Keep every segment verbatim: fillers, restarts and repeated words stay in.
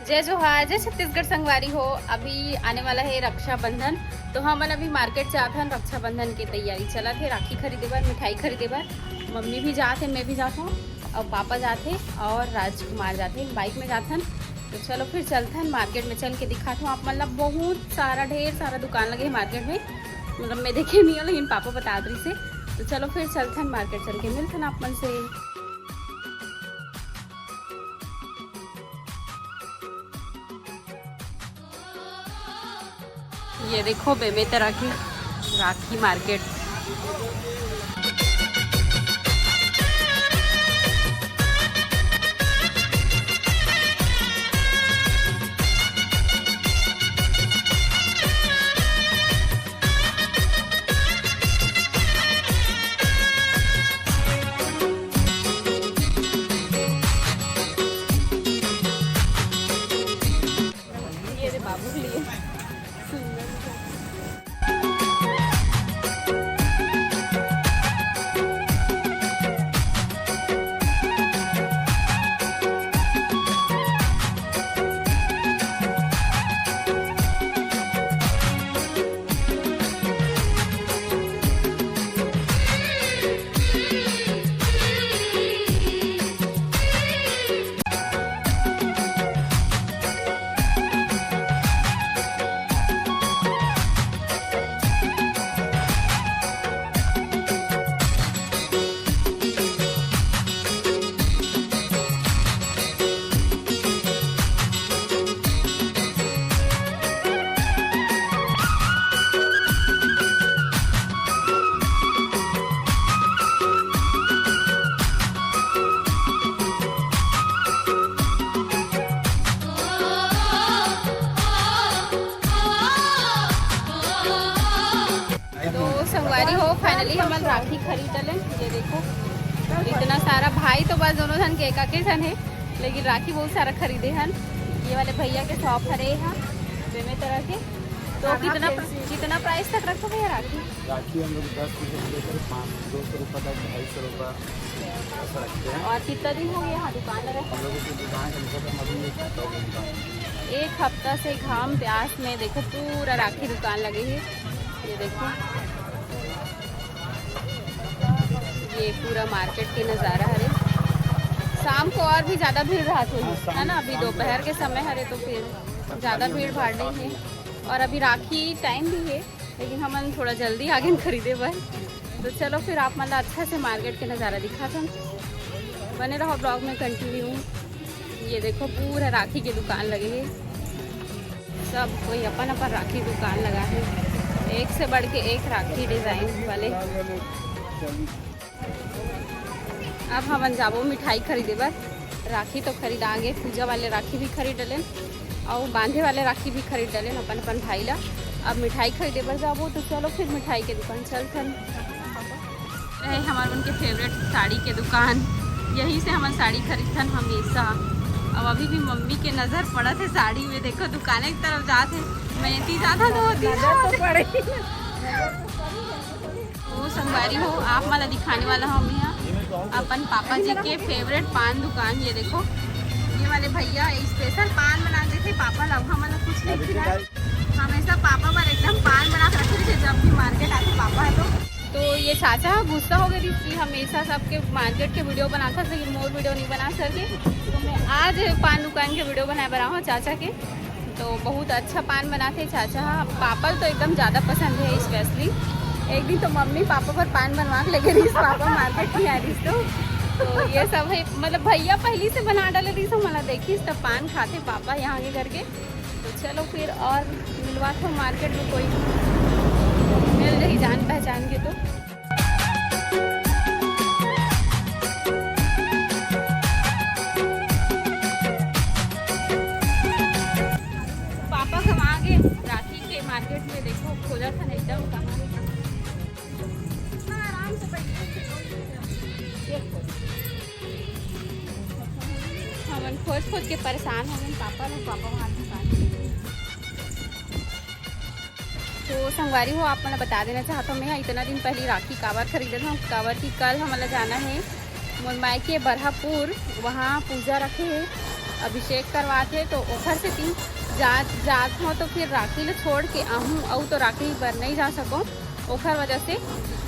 जय जोहार, जय छत्तीसगढ़ संगवारी हो। अभी आने वाला है रक्षाबंधन, तो हमन अभी मार्केट जात हन। रक्षाबंधन के तैयारी चलत हे, राखी खरीदे बर, मिठाई खरीदे बर। मम्मी भी जात हे, मैं भी जात हूँ, और पापा जात हे, और राजकुमार जात हे, बाइक में जात हन। तो चलो फिर चलथन मार्केट में, चल के दिखात हूँ आप मन ला। बहुत सारा, ढेर सारा दुकान लगे हे मार्केट में, मतलब मैं देखे नहीं हूँ, लेकिन पापा बतात रहिसे। तो चलो फिर चलथन मार्केट, चल के मिलथन आप मन से। ये देखो बेमेतरा की राखी मार्केट। ये रे बाबू के लिए। तो संगवारी हो, finally हमन राखी खरीद डलेन। ये देखो, इतना सारा। भाई तो बस दोनों झन के एक एक झन हे, लेकिन राखी बहुत सारा खरीदे हन। ये वाले भैया के शॉप हरे हा, बेमेतरा के। तो कितना, कितना प्राइस तक रखो भैया राखी? राखी हम लोग दस रुपये से लेकर पाँच, दो सौ रुपये तक, ढाई सौ रुपये ऐसा रखते हैं। और कितना दिन हो गया यहाँ दुकान लगा? हम लोगों की दुकान कम से कम अभी एक हफ्ता हो गया दुकान। एक हफ्ता से घाम प्यास में देखो, पूरा राखी दुकान लगे हे। ये देखो, ये पूरा मार्केट के नज़ारा हरे। शाम को और भी ज़्यादा भीड़ रहत होही, हाँ, शाम, है ना? अभी शाम को दोपहर के समय हरे, तो फिर ज़्यादा भीड़ भाड़ नहीं है। और अभी राखी टाइम भी है, लेकिन हमन थोड़ा जल्दी आ गेन खरीदे बर। तो चलो फिर आप मन ला अच्छा से मार्केट के नज़ारा दिखाथन। बने रहो ब्लॉग में कंटिन्यू। ये देखो, पूरा राखी के दुकान लगे हे, सब कोई अपन अपन राखी दुकान लगा हे, एक से बढ़ के एक राखी डिजाइन वाले। अब हमन जाबो मिठाई खरीदे बर। राखी तो खरीदा गे, पूजा वाले राखी भी खरीद डलेन, अउ बांधे वाले राखी भी खरीद डलेन अपन अपन भाई ला। अब मिठाई खरीदे बर जाबो, तो चलो फिर मिठाई के दुकान चलथन। रहे हमार उनके फेवरेट साड़ी के दुकान, यहीं से हमन साड़ी खरीदथन हमेशा। अब अभी भी मम्मी के नजर पड़त हे साड़ी में, देखो दुकाने की तरफ जात हे, मैं एती जात हूँ तो वो दीदी नजर तो पड़े ही। ओ संगवारी हो, आप मन ला दिखाने वाला हूँ मैं अपन पापा जी के फेवरेट पान दुकान। ये देखो, ये वाले भैया स्पेशल पान बना देथे पापा ला, हमन ला कुछ नहीं खिलाए। हमेशा पापा बर एकदम पान बना के रखे थे, जब भी मार्केट आथे पापा है तो। तो ये चाचा गुस्सा हो गए कि हमेशा सबके मार्केट के वीडियो बनाता, लेकिन मोर वीडियो नहीं बना सके। तो मैं आज पान दुकान के वीडियो बनाए बर आए हूँ चाचा के। तो बहुत अच्छा पान बनाथे चाचा ह। पापा ल तो एकदम ज़्यादा पसंद है स्पेशली। एक दिन तो मम्मी पापा बर पान बनवा के लेके रहिस, पापा मार्केट नहीं आ रहिस तो। तो ये सब है, मतलब भैया पहली से बना डाले रहिस, हमला देखिस तब पान खाथे पापा यहाँ के करके। तो चलो फिर और मिलवाथो मार्केट में कोई मिल रही जान पहचान के तो। पापा कमा गे राखी के मार्केट में, देखो खोजत हन एकदम कहाँ। हाँ, आराम से बैठ के। हमन खोज खोज के परेशान हो गए पापा लोग, पापा वहाँ दुकान। तो संगवारी हो, आप मन ला बता देना चाहत हूँ मैं, इतना दिन पहले राखी काबर खरीदत हूँ, काबर कि कल हमन ला जाना है मोर मायके बरहापुर, वहाँ पूजा रखे है अभिषेक करवाथे, तो ओखर सेती जा, जात हो तो फिर राखी ले छोड़ के आहूँ, अउ तो राखी बर नहीं जा सको, ओखर वजह से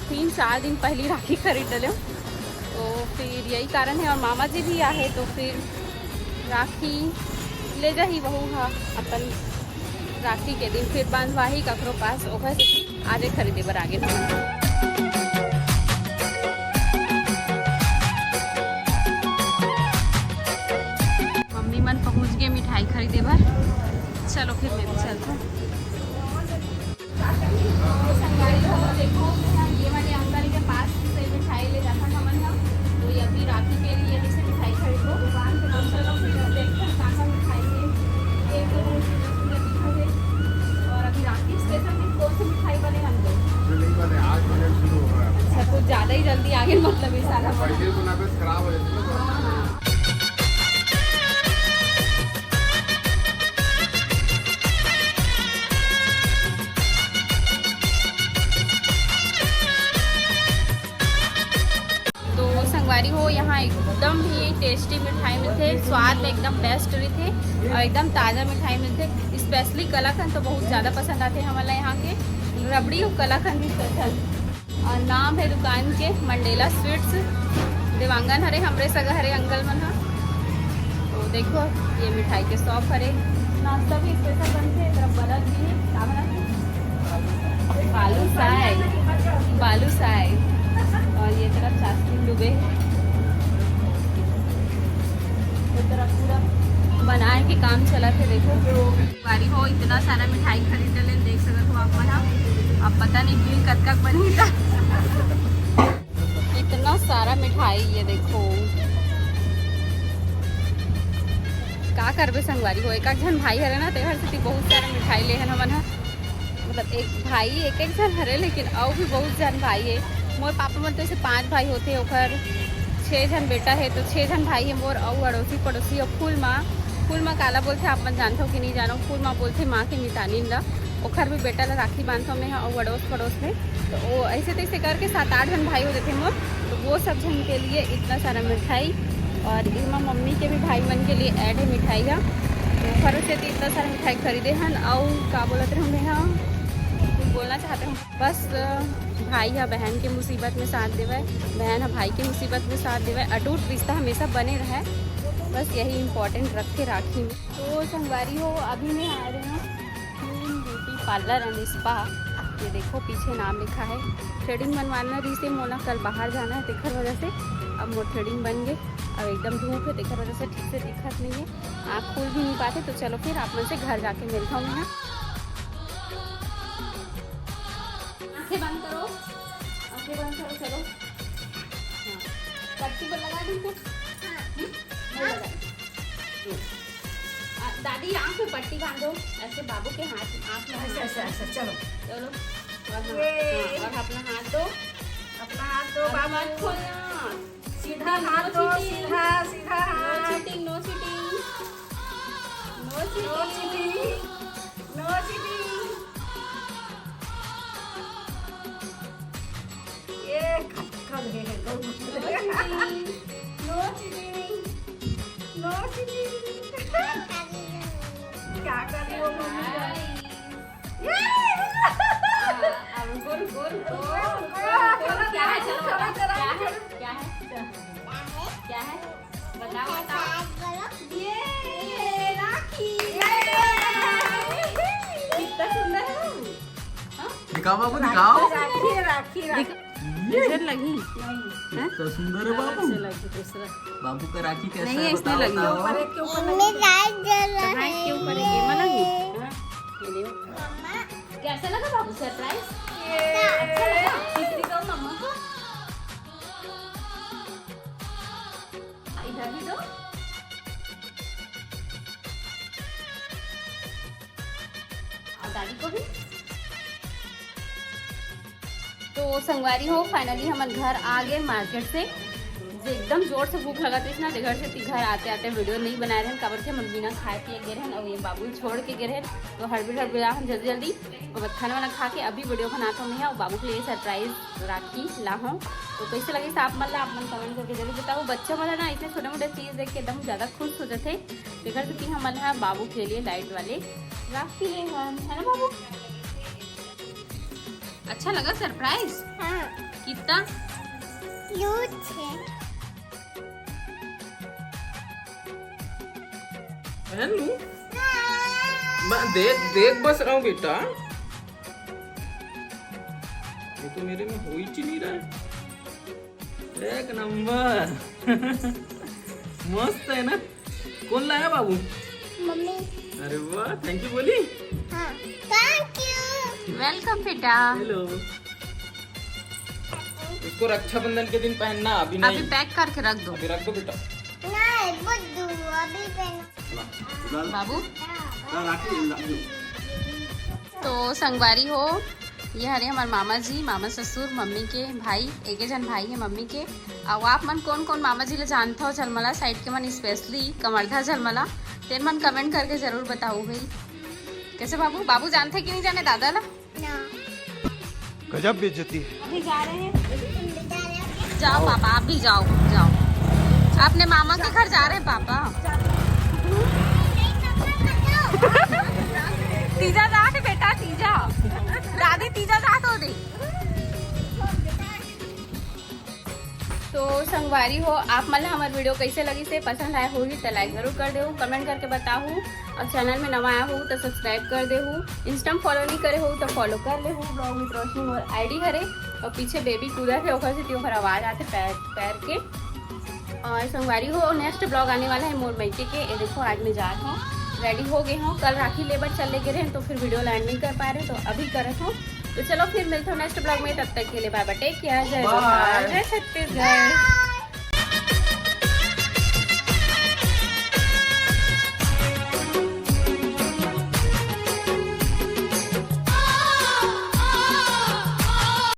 तीन चार दिन पहली राखी खरीद डले। तो फिर यही कारण है, और मामा जी भी आहे, तो फिर राखी ले जाही बहू हा अपन राखी के दिन, फिर बंधवाही ककरो पास, ओखर सेती आजे खरीदे बर आगे। मम्मी मन पहुंच गए मिठाई खरीदे बर। चलो फिर मैं भी चलता हूँ। संगवारी हो, देखो, ये वाले अंकल के पास से मिठाई ले जाता हमन ह। तो ये अभी राखी के लिए यहीं से मिठाई खरीदो दुकान से। तो चलो फिर देखते हैं कहाँ का मिठाई है। एक तो बहुत सुंदर सुंदर दिखा है। और अभी राखी स्पेशल में कौन सी मिठाई बने अंकल? जो नहीं बने, आज बने शुरू हो रहा है। अच्छा, तो ज़्यादा ही जल्दी आगे, मतलब, ये सारा बना। पहले बना, बस खराब हो जाती है ना। हाँ, हाँ। तो संगवारी हो, यहाँ एकदम ही टेस्टी मिठाई मिलथे, स्वाद में एकदम बेस्ट रहिथे और एकदम ताज़ा मिठाई मिलथे। स्पेशली कलाकंद तो बहुत ज़्यादा पसंद आथे हमन ला यहाँ के, रबड़ी और कलाकंद भी स्पेशल। और नाम है दुकान के मंडेला स्वीट्स। देवांगन हरे, हमरे सगा हरे अंकल मन ह। तो देखो, ये मिठाई के शॉप हरे, नाश्ता भी स्पेशल बनथे, एक तरफ बनत भी है, का बनत है? बालूशाही, बालूशाही। और ये तरफ चाशनी डूबे, ये तरफ पूरा बनाए के काम चलत है। देखो, बारी हो, इतना सारा मिठाई खरीद लेन, देख सकत हो आप मन ह। अब पता नहीं बिल कतका बनही ता। इतना सारा मिठाई, ये देखो, का करबे संगवारी हो, एक आध झन भाई हरे ना, तेखर सेती बहुत सारा मिठाई ले हन हमन ह। मतलब, एक भाई एक एक झन हरे, लेकिन अउ भी बहुत झन भाई है। मोर पापा मन तो ऐसे पांच भाई होते, ओखर छः झन बेटा है, तो छः झन भाई है मोर। अउ अड़ोसी पड़ोसी, अउ फूल माँ, फूल माँ काला बोलथे, आप मन जानथो कि नहीं जानो, फूल माँ बोलथे माँ के मितानिन ला। ओखर भी बेटा ला राखी बांधथो मैं ह, अउ अड़ोस पड़ोस में। तो वो ऐसे तैसे करके सात आठ झन भाई हो जाते मोर। तो वो सब झन के लिए इतना सारा मिठाई, और इमा मम्मी के भी भाई मन के लिए ऐड है मिठाई ह। तो ओखर से तो इतना सारा मिठाई खरीदे हन। अउ का बोलत रहूँ मैं ह, कुछ बोलना चाहते हूँ। बस, अ, भाई ह बहन के मुसीबत में साथ देवय, बहन ह भाई के मुसीबत में साथ देवय, अटूट रिश्ता हमेशा बने रहय। बस यही इम्पोर्टेंट रखथे राखी में। तो संगवारी हो, अभी मैं आ रही हूँ clean beauty parlour and spa. ये देखो, पीछे नाम लिखा है। थ्रेडिंग बनवाना रहिसे मोला, कल बाहर जाना है, तेखर वजह से अब मोर थ्रेडिंग बन गे। अब एकदम धूप है, तेखर वजह से ठीक से दिखत नहीं है, आँख खुल भी नहीं पाते। तो चलो फिर आप मन से घर जाके मिलता हूँ मैं। आंखें बंद करो, आंखें बंद करो, चलो। हाँ। पट्टी पर लगा दूँ क्या? हम्म? नहीं लगा। आ, दादी, आंख में पट्टी बांधो, ऐसे बाबू के हाथ, आंख में ऐसे, ऐसे, ऐसे, चलो। चलो। और हाँ, ये। हाँ, और अपना हाथ दो। अपना हाथ दो, और बाबू। मत खोलना। सीधा हाथ दो, सीधा, सीधा हाथ। No cheating, no cheating। No cheating। No cheating। ये खटखट है, गौ। No cheating। No cheating। No cheating। क्या कर रही हो मम्मी? ये! अब गोल, गोल, गोल, गोल, गोल। क्या है? चलो, बताओ, क्या है? क्या है? क्या है? बताओ, बताओ। ये राखी। कितना सुंदर है। हाँ? दिखाओ बाबू, दिखाओ। राखी, राखी, राखी। कैसे लगी? हैं? कितना सुंदर है बाबू। अलग से लगी दूसरा। बाबू का राखी कैसा नहीं, है, इसमें बताओ, लगी। बताओ। ऊपर है, के ऊपर लगी। कहाँ है, के ऊपर है? ये में लगी? हाँ, ये देखो। कैसा लगा बाबू सरप्राइज? ये। अच्छा लगा? किसी को मम्मा को? इधर भी दो। और दादी को भी। तो संगवारी हो, finally हमन घर आ गए मार्केट से। एकदम जोर से भूख लगत रहिस ना, तेकर से घर आते आते वीडियो नहीं बनाए रहन, काबर के हमन बिना खाए पिए गे रहन, और ये बाबू छोड़ के गे रहन, तो हड़बड़ हड़बड़ा हम जल्दी जल्दी ओकर बाद खाना वाना खा के अभी वीडियो बनात हूँ मैं, और बाबू के लिए सरप्राइज राखी ला हूँ। तो कैसे लगिस आप मन ला, आप मन कमेंट करके जरूर बताओ। बच्चा मन ना इतने छोटे मोटे चीज देख के एकदम ज्यादा खुश हो जाते, तेकर से कि हमन हा बाबू के लिए लाइट वाले राखी ले हन, है ना बाबू? अच्छा लगा सरप्राइज? हाँ। कितना? क्यूट है। पहन लूं? हाँ। मैं देख, देख बस रहा हूँ बेटा। ये तो मेरे में हो ही नहीं रहा है। एक नंबर। मस्त है ना? कौन लाया बाबू? मम्मी। अरे वाह, थैंक यू बोली। हाँ, थैंक यू। वेलकम बेटा। हेलो। इसको रक्षाबंधन के दिन पहनना, अभी नहीं। अभी पैक करके रख दो। अभी रख दो बेटा। नहीं, बुद्धू, अभी पहनो। बाबू। हाँ, राखी, राखी। तो संगवारी हो, ये हरे हमर मामा जी, मामा ससुर, मम्मी के भाई, एके झन भाई है मम्मी के। अउ आप मन कौन कौन मामा जी ले जानथव झलमला साइड के मन, स्पेशली कवर्धा झलमला, तेन मन कमेंट करके जरूर बताओ भाई। कैसे बाबू, बाबू जानथे कि नहीं जाने दादा ला? ना। गजब बेइज्जती है। अभी जा रहे हैं। जाओ पापा, आप भी जाओ, जाओ। अपने मामा के घर जा रहे हैं पापा। तीजा जात हे बेटा, तीजा। दादी तीजा जात हो रही। तो संगवारी हो, आप मन ला हमर वीडियो कैसे लगिस हे, पसंद आए होही त लाइक जरूर कर देहू, कमेंट करके बताहू, और चैनल में नवा आया हो तो सब्सक्राइब कर देहू। इंस्टा में फॉलो नहीं करे हो तो फॉलो कर लेहू। ब्लॉग विद रोशनी मोर आईडी हरे, और पीछे बेबी कूदत हे, ओकर सेती ओकर आवाज आथे पैर, पैर के। और संगवारी हो, नेक्स्ट ब्लॉग आने वाला है मोर मइके के। ये देखो, आज मैं जात हूँ, रेडी हो गए हूँ। कल राखी लेबर चले गए रहे तो फिर वीडियो ला एंड नहीं कर पाए रहे, तो अभी करत हूँ। तो चलो फिर मिलते हैं नेक्स्ट ब्लॉग में, तब तक के लिए बाय बाय, टेक केयर, जय जोहार, जय छत्तीसगढ़।